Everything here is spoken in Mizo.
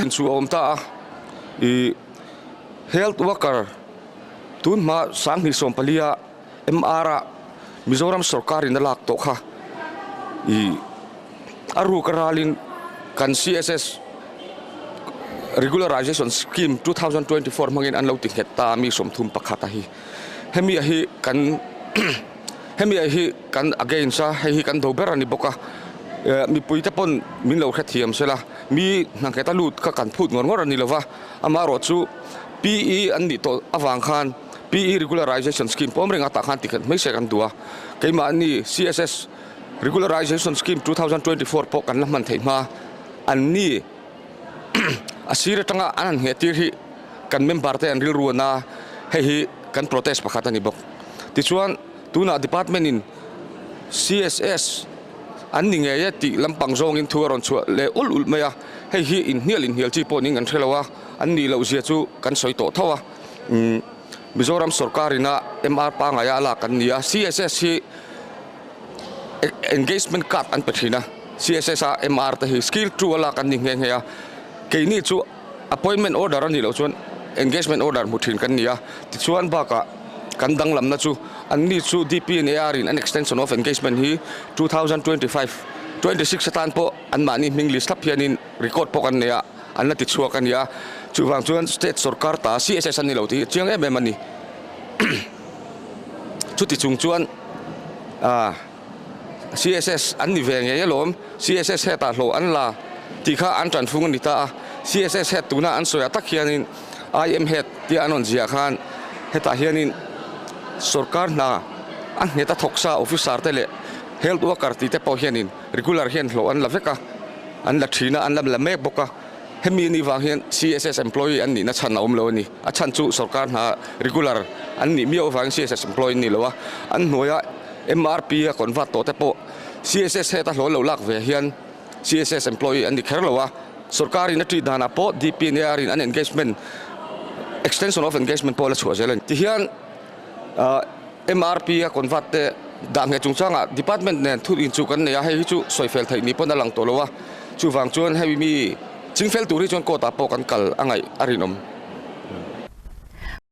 Chu a awm ta a, ih health worker tun hma 2014 a MR a Mizoram sorkar in a lak tawh kha ih a ruk a ralin kan CSS Regularization Scheme 2024 hmangin an lo ti nghet ta a mi 31 a hi. Hemi a hi kan hemi a hi kan against a, hei hi kan do ber a ni bawk a. Mipui te pawn min lo hrethiam sela, mi hna nghet a lut kha kan phut ngawr ngawr a ni lova, amaherawh chu PE an nih tawh avang khan PE Regularization Scheme pawm reng atah khan tikhat hmeichhe kan duh a, keimahni CSS Regularization Scheme 2024 pawh kan la hman theih hma an ni a sir atanga an han ngheh tir hi kan member te an rilru a na, hei hi kan protest pakhat a ni bawk. Tichuan tunah department in CSS an ni ngei e tih lampang zawngin thu a rawn chhuah leh ulh ulh mai a, hei hi inhnial inhnial chi pawh niin kan hre lo a, an nih loh zia chu kan sawi tawh tho a. Mizoram sorkar ina MR pangaia a lak an ni a, CSS hi engagement card an pe thin a, CSS a MR te hi skill two a lak an ni nghe nghe a, keini chu appointment order a nih loh chuan engagement order hmu thin kan ni a, tichuan bakah kan danglamna chu anni chu DP and AR in an extension of engagement hi 2025, 26 atan pawh anmahni hming list thlap hianin record pawh kan nei a. An la ti chhuak a ni a, chuvang chuan state sorkar ta CSS an ni lo tih hi chiang em em a ni. Chuti chung chuan CSS an ni ve ngei alawm, CSS head ah hlawh an la tih kha an tanfung a ni ta a, CSS head tuna an sawi ah tak hianin IM head tia an rawn ziah khan hetah hianin sorkar hna a nghet a thawk sa officer te leh health worker tih te pawh hianin regular hian hlawh an la vek a. An la thin a, an la la mek bawk a. Hemi anih vang hian CSS employee an nihna chhan a awm lo a ni. A chhan chu sorkar hna regular an nih miau avangin CSS employee an ni lo a. An hnuaia MRP a convert tawh te pawh CSS head a hlawl lo lak ve hian CSS employee an ni kher lo a. Sorkarin a treat danah pawh DPNAR in an engagement extension of engagement pawh a la chhuah zel a ni. Tihian MRP a convert te dah ngheh chungchangah department nen thut inchuh kan nei a, hei hi chu sawifel theih ni pawn a lang tawh lo a, chuvang chuan hei mi chingfel tur hi chuan court ah pawh kan kal a ngaih a rinawm.